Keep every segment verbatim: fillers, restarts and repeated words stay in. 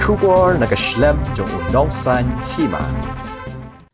Khubor na ka shlem jong u nongsan hima.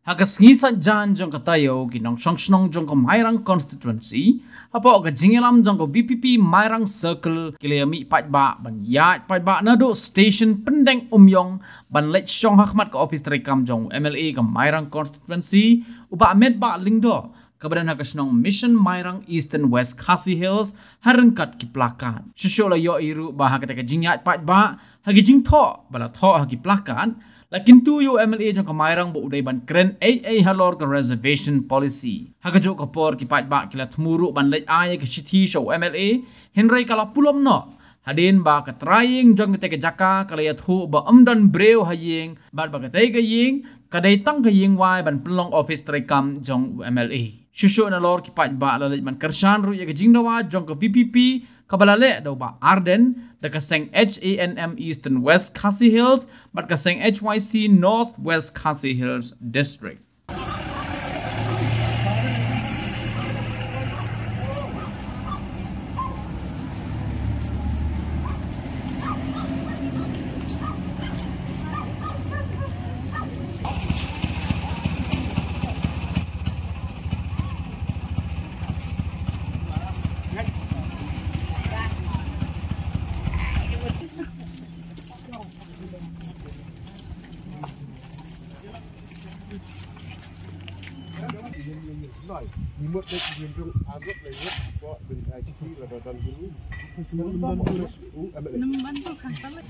Ha ka sngi Saitjaiñ jong ka taïew, ki nongshong shnong jong ka Mairang constituency, hapoh ka jingïalam jong ka V P P Mairang Circle, ki la ïa mih paidbah ban ïaid paidbah naduh station Pyndeng Umïong ban leit shong ha khmat ka office treikam jong u M L A ka Mairang constituency, u Bah Metbah Lyngdoh, kaba don ha ka shnong Mission Mairang, Eastern West Khasi Hills, ha ryngkat ki placard. Shuh shuh la ïohi ruh ba ha kata ka jingïaid paidbah, ha ki jingthoh ba la thoh ha ki placard, la kyntu ïa u M L A jong ka Mairang ba u dei ban kren ei ei halor ka reservation policy. Ha kajuh ka por ki paidbah ki la thmu ruh ban leit ai ka shithi sha u M L A, hynrei ka la pulom noh. Hadien ba ka trai ïing jong katei ka jaka ka la ïathuh ba ym don briew ha ïing, bad ba katei ka ïing ka dei tang ka ïing wai ban pynlong office treikam jong u M L A. Shuh shuh nalor ki paidbah la leit ban kyrshan ruh ïa ka jingdawa jong ka V P P kaba la leh da u Bah Ardent, da ka seng H A N M Eastern West Khasi Hills bad ka seng H Y C North West Khasi Hills District.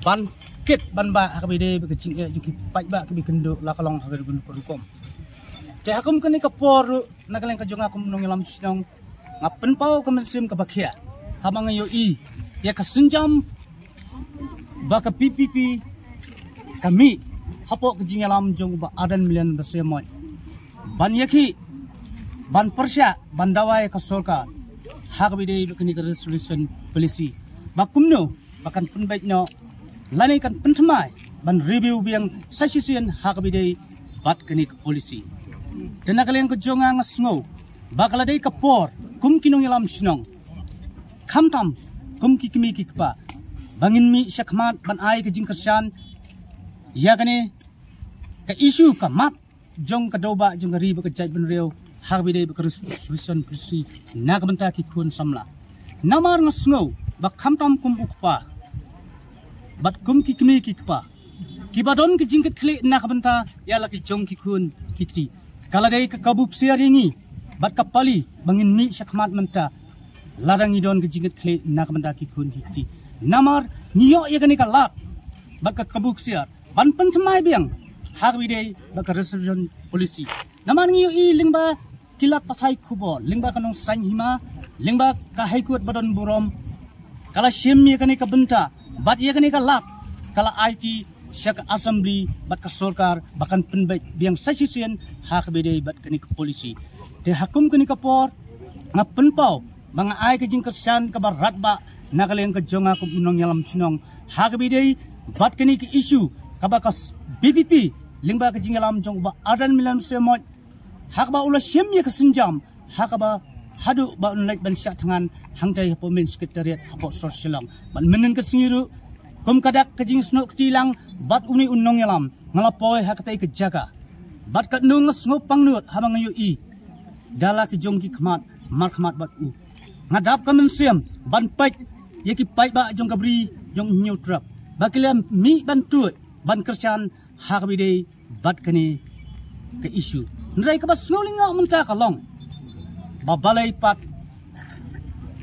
Ban kit ban bah ha kaba ïadei bad ka jingeh jong ki paidbah kiba ïakynduh la ka long ha ka rukom. Te ha kum kane ka por ruh, na ka liang ka jong nga kum u nongïalam shnong, nga pynpaw ka mynsiem kaba khia haba nga ïohi ïa ka sienjam ba ka V P P ka mih hapoh ka jingïalam jong u Bah Ardent Million Basaiawmoit ban ïakhih, ban pyrshah, ban dawa ïa ka sorkar ha kaba ïadei bad kane ka reservation policy, ba kumno ba kan pynbeit noh lane kan pynthymmai ban review biang sa shisien ha kaba ïadei bad kane ka policy. Te na ka liang ka jong nga, nga sngew ba ka la dei ka por kum ki nongïalam shnong, khamtam kum ki kmie ki kpa, ba ngin mih shakhmat ban ai ka jingkyrshan ïa kane ka issue ka mat jong ka dewbah jong ka ri bad ka jaitbynriew ha kaba ïadei bad ka reservation policy na ka bynta ki khun samla. Namar nga sngew ba khamtam kum u kpa bad kum ki kmie ki kpa kiba don ka jingkitkhlieh na ka bynta ïa la ki jong ki khun ki kti, ka la dei ka kabu ksiar ïa ngi bad ka pali ba ngin mih shakhmat mynta lada ngi don ka jingkitkhlieh na ka bynta ki khun ki kti. Namar ngi ïoh ïa kane ka lad bad ka kabu ksiar ban pynthymmai biang ha kaba ïadei bad ka reservation policy. Namar ngi ïohi lyngba ki lad pathai khubor, lyngba ka nongsan hima, lyngba ka High Court ba don burom, ka la shim ïa kane ka bynta bad ïa kane ka lad ka la aiti sha ka Assembly bad ka sorkar ba kan pynbeit biang sa shisien ha kaba ïadei bad kane ka policy. Te ha kum kane ka por, nga pynpaw ba nga ai ka jingkyrshan kaba radbah na ka liang ka jong nga kum u nongïalam shnong ha kaba ïadei bad kane ka issue kaba ka s-, V P P lyngba ka jingïalam jong u Bah Ardent Million Basaiawmoit ha kaba u la shim ïa ka sienjam ha kaba haduh ba un leit ban shah thngan hangtai hapoh main secretariat hapoh sor Shillong. Bad mynhynnin ka sngi ruh, kum ka dak ka jingsnoh kti lang bad une u nongïalam, nga la poi ha katei ka jaka. Bad katno nga sngew pangnud haba nga ïohi da la ki jong ki khmat markhmat bad u. Nga dap ka mynsiem ban peit ïa ki paidbah jong ka Bri jong u Hynñiewtrep ba ki la mih ban tuid ban kyrshan ha kaba ïadei bad kane ka issue. Hynrei kaba sngew lyngngoh mynta ka long ba balei pat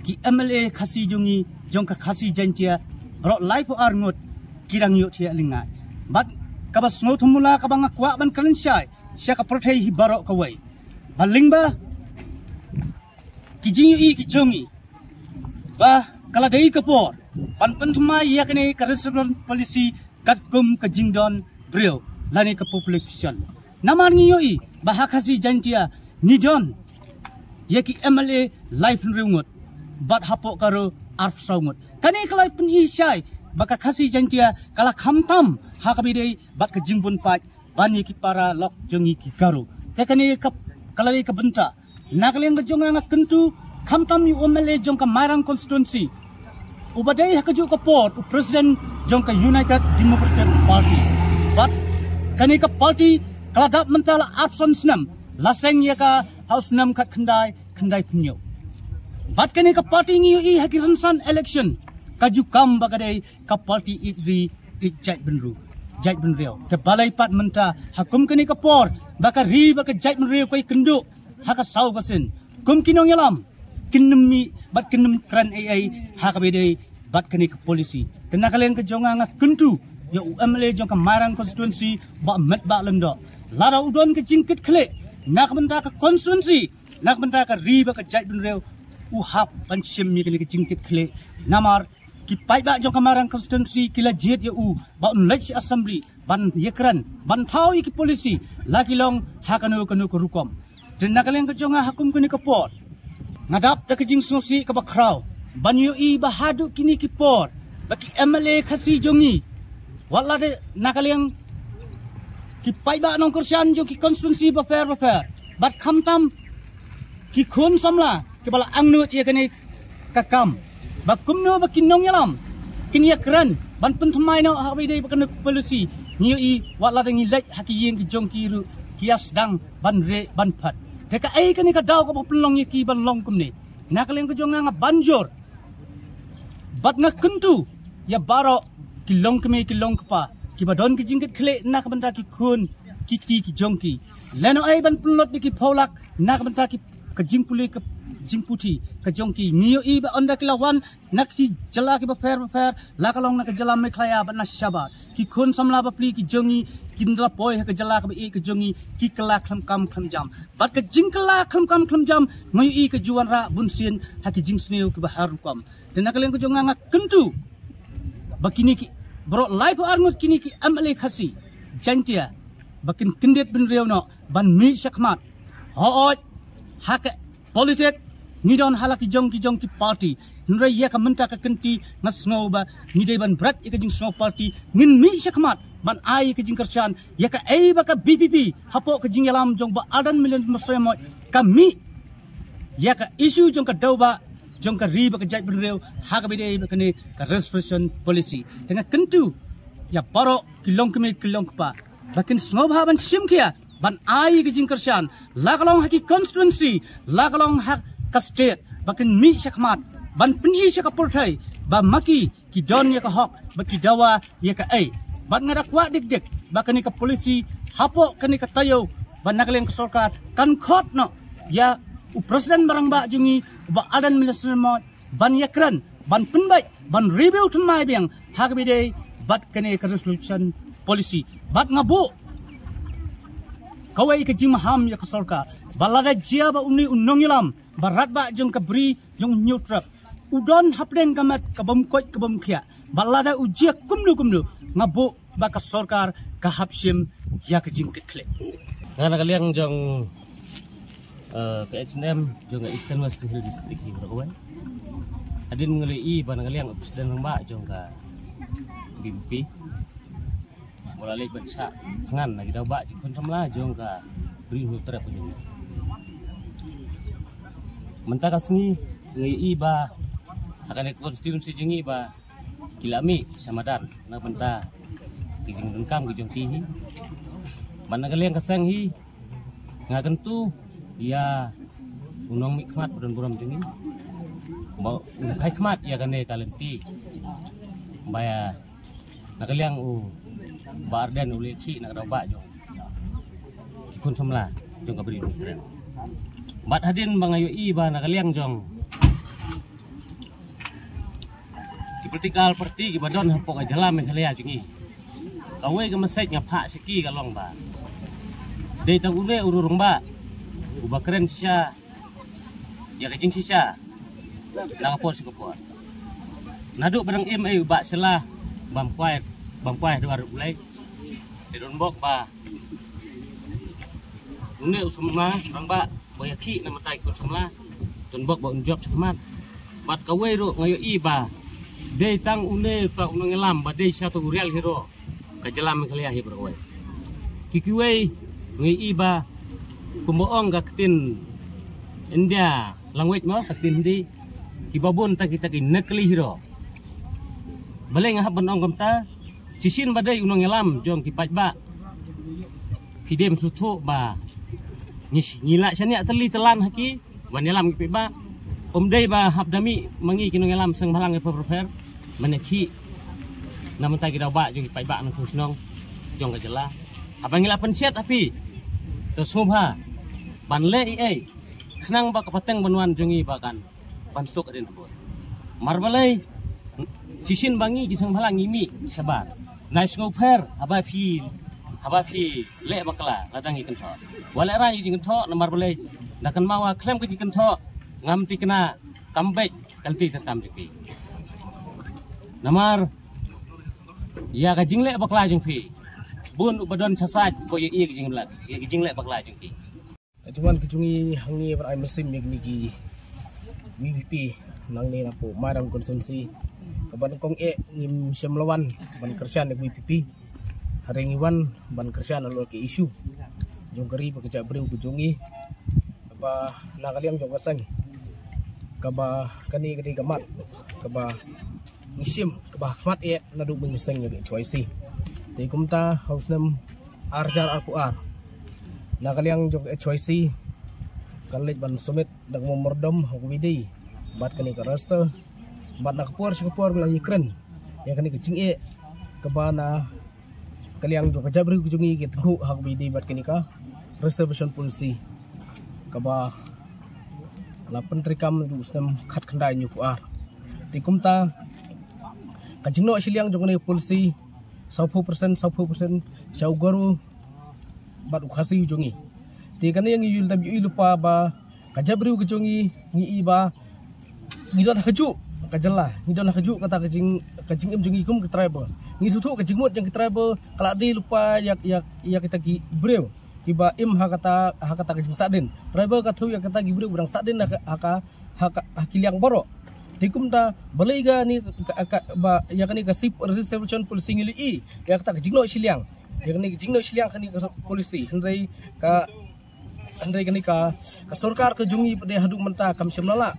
ki M L A Khasi jong ngi, jong ka Khasi Jaintia, baroh laiphew ar ngut ki dang ïohthiah lyngngai. Bad kaba sngewthuh mula kaba nga kwah ban kren shai sha ka pyrthei hi baroh kawei, ba lyngba ki jingïohi ki jong ngi ba ka la dei ka por ban pynthymmai ïa kane ka reservation policy katkum ka jingdon briew lane ka population. Namar ngi ïohi ba ha Khasi Jaintia ngi don ïa ki M L A laiphew hynriew ngut bad hapoh Garo arphew saw ngut. Kane ka la pyni shai ba ka Khasi Jaintia ka la khamtam ha kaba ïadei bad ka jingbun paid ban ïa ki para lok jong ngi ki Garo. Te kane ka, ka la dei ka bynta na ka liang ka jong nga, nga kyntu khamtam ïa u M L A jong ka Mairang constituency Uba dei ha kajuh ka por u president jong ka United Democratic Party. Bad kane ka party ka la dap mynta la arphew san snem, la seng ïa ka ha u snem khatkhyndai khyndai phew hynñiew. Bad kane ka party ngi ïohi ha ki rynsan election ka ju kam ba ka dei ka party ïeit ri ïeit jaitbynriew, jaitbynriew. Te balei pat mynta ha kum kane ka por ba ka ri ba ka jaitbynriew ka ïakynduh ha ka saw ka sien, kum ki nongïalam kin ym mih bad kin ym kren ei ei ha kaba ïadei bad kane ka policy. Te na ka liang ka jong nga, nga kyntu ïa u M L A jong ka Mairang constituency, Bah Metbah Lyngdoh, lada u don ka jingkitkhlieh na ka bynta ka constituency, na ka bynta ka ri bad ka jaitbynriew, u hap ban shim ïa kane ka jingkitkhlieh. Namar ki paidbah jong ka Mairang constituency ki la jied ïa u ba un leit sha assembly ban ïakren, ban thaw ïa ki policy la ki long ha kano kano ka rukom. Te na ka liang ka jong nga ha kum kane ka por, nga dap da ka jingsngewsih kaba khraw ban ïohi ba haduh kine ki por ba ki M L A Khasi jong ngi, wat la dei na ka liang ki paidbah nongkyrshan jong ki constituency bapher bapher, bad khamtam ki khun samla kiba la angnud ïa kane ka kam, ba kumno ba ki nongïalam kin ïakren ban pynthymmai noh ha kaba ïadei bad kane ka policy. Ngi ïohi wat la dang ngi leit ha ki ïing ki jong ki ruh ki ïa sdang ban rieh ban phet. Te kaei kane ka daw kaba pynlong ïa ki ban long kumne? Na ka liang ka jong nga, nga ban jur bad nga kyntu ïa baroh ki longkmie ki longkpa kiba don ki jingkitkhlieh na ka bynta ki khun ki kti ki jong ki. Lano ei ban pynlut ïa ki phew lak na ka bynta ki, ka jingpule ka jingputhi ka jong ki. Ngi ïohi ba ynda ki la wan na ki jylla kiba pher bapher, la ka long na ka jylla Meghalaya bad na shabar, ki khun samla bapli ki jong ngi kin da la poi ha ka jylla kaba ïeit ka jong ngi, ki kylla khlem kam khlem jam. Bad ka jingkylla khlem kam khlem jam nga ïohi ka ju wanrah bunsien ha ki jingsniew kiba har rukom. Te na ka liang ka jong nga, nga kyntu ba kine ki baroh laiphew ar ngut kine ki M L A Khasi Jaintia ba kin kyndit bynriew noh ban mih shakhmat, hooid, ha ka politik ngi don ha la ki jong ki jong ki party. Hynrei ïa ka mynta ka kynti nga sngew ba ngi dei ban bret ïa ka jingsngew party, ngin mih shakhmat ban ai ïa ka jingkyrshan ïa kaei ba ka V P P hapoh ka jingïalam jong Bah Ardent Miller Mistremoit ka mih ïa ka issue jong ka daw ba jong ka ri bad ka jaitbynriew ha kaba ïadei bad kane ka reservation policy. Te nga kyntu ïa baroh ki longkmie ki longkpa ba kin sngewbha ban shim khia ban ai ka jingkyrshan, la ka long ha ki constituency, la ka long ha ka state, ba kin mih shakhmat ban pyni sha ka pyrthei ba ma ki ki don ïa ka hok bad ki dawa ïa kaei. Bad nga da kwah dik dik ba kane ka policy hapoh kane ka taïew ba na ka liang ka sorkar kan khot noh ïa u president ba rangbah jong ngi, Bah Ardent Miller Mistremoit, ban ïakren, ban pynbeit, ban review thymmai biang ha kaba ïadei bad kane ka reservation policy. Bad nga buh kawei ka jingmaham ïa ka sorkar ba lada jia ba une u nongïalam ba radbah jong ka Bri jong u Hynñiewtrep u don hapdeng ka met ka bym koit ka bym khiah, ba lada u jia kumno kumno, nga buh ba ka sorkar ka hap shim ïa ka jingkitkhlieh. Nga na ka liang jong, eh, ka H N M jong ka Eastern West Khasi Hills District hi baroh kawei. Hadien nga la ïohi ba na ka liang u president rangbah jong ka B P P u la leit ban shah thngan na ki daw bah ki khun samla jong ka Bri Hynñiewtrep jong ngi. Mynta ka sngi nga ïohi ba ha kane ka constituency jong ngi ba ki la mih sha madan na ka bynta ki jingdonkam ki jong ki hi. Bad na ka liang ka seng hi nga kyntu ïa u nongmihkhmat ba don burom jong ngi ba un phai khmat ïa kane ka lynti ba ïa na ka liang u Bah Ardent u leit khih na ka daw bah jong ki khun samla jong ka Bri Hynñiewtrep. Bad hadien ba nga ïohi ba na ka liang jong ki political party kiba don hapoh ka jylla Meghalaya jong ngi, kawei ka message nga phah sha ki ka long ba dei tang une u rangbah uba kren shisha ïa ka jingshisha na ka por sha ka por. Naduh ba dang im ei u Bah Shylla bam kwai, bam kwai ha duar U Blei. Te don bok ba une u samla rangbah ba ïa khih na bynta ki khun samla, don bok ba un jop shakhmat. Bad kawei ruh nga ïohi ba dei tang une, tang u nongïalam ba dei shisha u real hero ka jylla Meghalaya hi baroh kawei. Ki kiwei nga ïohi ba kumba ong ka ktien India language mo, ka ktien Hindi, kiba bun tang kita ki nakli hero. Balei nga hap ban ong kumta? Shisien ba dei u nongïalam jong ki paidbah, phi dei ban sngewthuh ba ngi, ngi lah shaniah tylli tylan ha ki ban ïalam ki paidbah. Um dei ba hap da mih ma ngi ki nongïalam seng bhalang ki pyrpher, mane ki na mynta ki daw ba jong ki paidbah nongshong shnong jong ka jylla. Haba ngi la pynshet ha phi, to sngewbha ban leh ei ei khnang ba ka pateng ban wan jong ngi ba kan ban suk rin habor. Mar balei? Shisien ba ngi ki seng bhalang ngi mih shabar. Nai sngewpher haba phi, haba phi leh bakla lada ngi kynthoh. Wat leh rang ïa ka jingkynthoh, namar balei? Na kan mawa khlem ka jingkynthoh ngam tikna kam beit ka lynti treikam jong phi. Namar ïa ka jingleh bakla jong phi, bun uba don shasaid ko ïa ïa ka jingleh, ïa ka jingleh bakla jong phi. Ka jingwan ka jong ngi hangne ban ai mynsiem ïa kine ki V P P nangne na pdeng Mairang constituency. Kaba nyngkong eh ngim shym la wan ban kyrshan ïa ka V P P. Hynrei ngi wan ban kyrshan halor ki issue jong ka ri bad ka jaitbynriew ka jong ngi. Kaba na ka liang jong ka seng, kaba kane ka dei ka mat kaba ngi shim kaba ha khmat eh naduh ba ngi seng ïa ka H Y C. Te kumta ha u snem ar hajar arphew ar, na ka liang jong ka H Y C kan leit ban submit da ka memorandum ha ka V D bad kane ka register. Bad na ka por sha ka por ngi la ïakren ïa kane ka jingeh kaba na ka liang jong ka jaitbynriew ka jong ngi ki tyngkhuh ha ka V D bad kane ka reservation policy kaba la pyntreikam naduh u snem khatkhyndai hynñiewphew ar. Te kumta ka jingnoh shiliang jong kane ka policy, sawphew percent, sawphew percent sha u Garo bad u Khasi u jong ngi. Te kane ngi ïohi lada ïohi lypa ba ka jaitbynriew ka jong ngi, ngi i ba ngi don ha kajuh ka jylla, ngi don ha kajuh kata ka jing, ka jingim jong ngi kum ki tribal. Ngi sngewthuh ka jingmut jong ki tribal ka la dei lypa ïa, ïa, ïa kita ki briew kiba im ha kata, ha kata ka jingsahdien. Tribal ka thew ïa kita ki briew ba dang sahdien ha ka, ha ka, ha ka, ha ki liang baroh. Te kumta balei kane ka, ka, ba ïa kane ka sep-, reservation policy ngi la i ïa kata ka jingnoh shiliang, ïa kane ka jingnoh shiliang kane ka policy. Hynrei ka, hynrei kane ka, ka sorkar ka jong ngi pat de haduh mynta kam shym la lah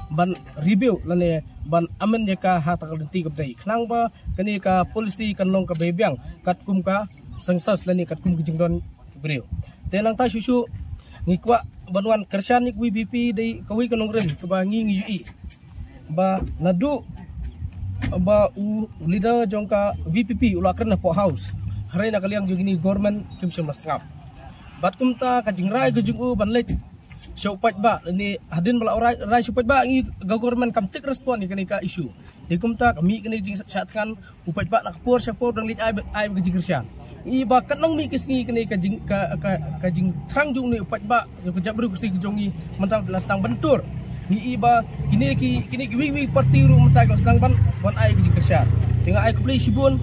ban review lane ban amend ïa ka ha kata ka lynti kaba dei. Khnang ba kane ka policy kan long kaba biang katkum ka census lane katkum ka jingdon ki briew. Te nangta shuh shuh ngi kwah ban wan kyrshan ïa ka V P P dei kawei ka nongrim kaba ngi ngi ïohi ba naduh ba u, u leader jong ka V P P u la kren hapoh House, hynrei na ka liang jong kine government kim shym la sngap. Bad kumta ka jingrai ka jong u ban leit sha u paidbah, ne hadien ba la rai, rai sha u paidbah ngi ka government kam take response ïa kane ka issue. Te kumta ka mih kane ka jingshah thngan, u paidbah na ka por sha por dang leit ai, ai ka jingkyrshan. Ngi ba katno mih ki sngi kane ka jing, ka, ka, ka jingthrang jong une u paidbah, jong ka jaitbynriew Khasi ka jong ngi, mynta la sdang ban tur. Ngi i ba kine ki, kine kiwei kiwei party ruh mynta ki la sdang ban, ban ai ka jingkyrshan. Te nga ai khublei shibun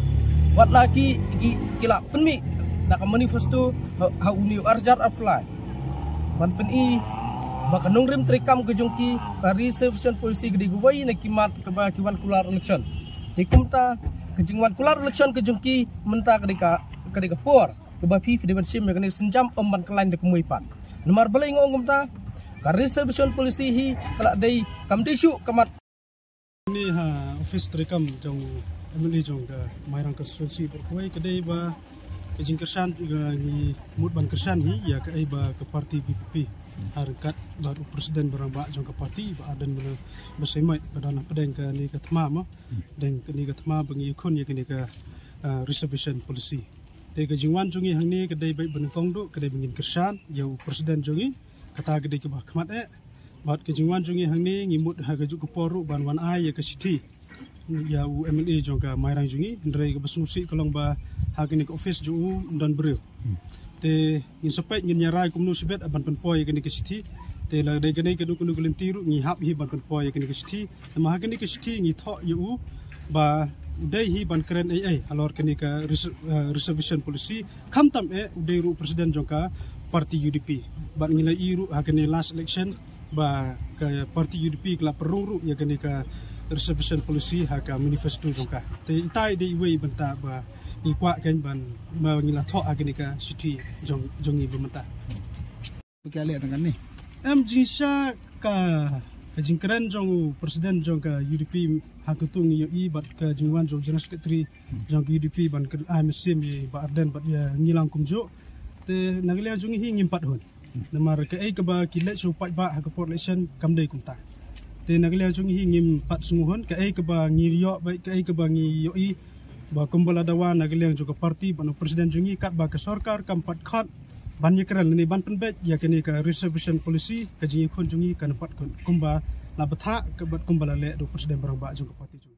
wat la ki, ki, ki la pynmih na ka manifesto ha, ha une u ar hajar arphew lai ban pyni ba ka nongrim treikam ka jong ki, ka reservation policy ka dei kawei na ki mat kaba ki wan kular election. Te kumta ka jingwan kular election ka jong ki mynta ka dei ka, ka dei ka por kaba phi, phi dei ban shim ïa kane ka sienjam, ym ban khlaiñ da ka mui pat. Namar balei nga ong kumta? Ka reservation policy hi ka la dei, kam dei shuh ka mat. Ni ha office treikam jong u M L A jong ka Mairang constituency, bad kawei ka dei ba ka jingkyrshan ka ngi mut ban kyrshan hi ïa kaei ba ka party V P P ha ryngkat bad u president ba rangbah jong ka party, Bah Ardent Miller Basaiawmoit, ba don hapdeng kane ka thma mo, deng kane ka thma ba ngi ïakhun ïa kane ka, ah, reservation policy. Te ka jingwan jong ngi hangne ka dei beit ba nyngkong duh ka dei ba ngin kyrshan ïa u president jong ngi, kata ka dei kaba ha khmat eh. Bad ka jingwan jong ngi hangne ngi mut ha kajuh ka por ruh ban wan ai ïa ka shithi ïa u M L A jong ka Mairang jong ngi, hynrei kaba sngewsih ka long ba ha kane ka office jong u ym don briew. Te ngin sa peit ngin ïa rai kumno shibit ban pynpoi ïa kane ka shithi. Te lada dei kane kano kano ka lynti ruh ngi hap hi ban pynpoi ïa kane ka shithi. Namar ha kane ka shithi ngi thoh ïa u ba u dei hi ban kren ei ei halor kane ka res-, eh, reservation policy. Khamtam eh u dei ruh president jong ka party U D P. Bad ngi la ïohi ruh ha kane last election ba ka party U D P ka la pynrung ruh ïa kane ka reservation policy ha ka manifesto jong ka. Te itai dei iwei bynta ba ngi kwah kan ban, ba ngi la thoh ha kane ka shithi jong, jong ngi ba mynta. Ba ka leh tang kane. Em jingshisha ka Ka jingkren jong u president jong ka U D P ha katu ngi ïohi bad ka jingwan jong general secretary jong ka U D P ban kren ai mynsiem ïa Bah Ardent bad ïa ngi lang kumjuh. Te na ka liang jong ngi hi ngim pat hun. Namar kaei kaba ki leit shu paidbah ha ka por election kam dei kumta. Te na ka liang jong ngi hi ngim pat sngew hun, kaei kaba ngi ïoh bad kaei kaba ngi ïohi ba kumba la dawa na ka liang jong ka party bad u president jong ngi katba ka sorkar kam pat khot ban ïakren lane ban pynbeit ïa kane ka reservation policy, ka jingïakhun jong ngi kan pat khot kumba la bthah ka bad kumba la leh da u president baroh ba jong ka party jong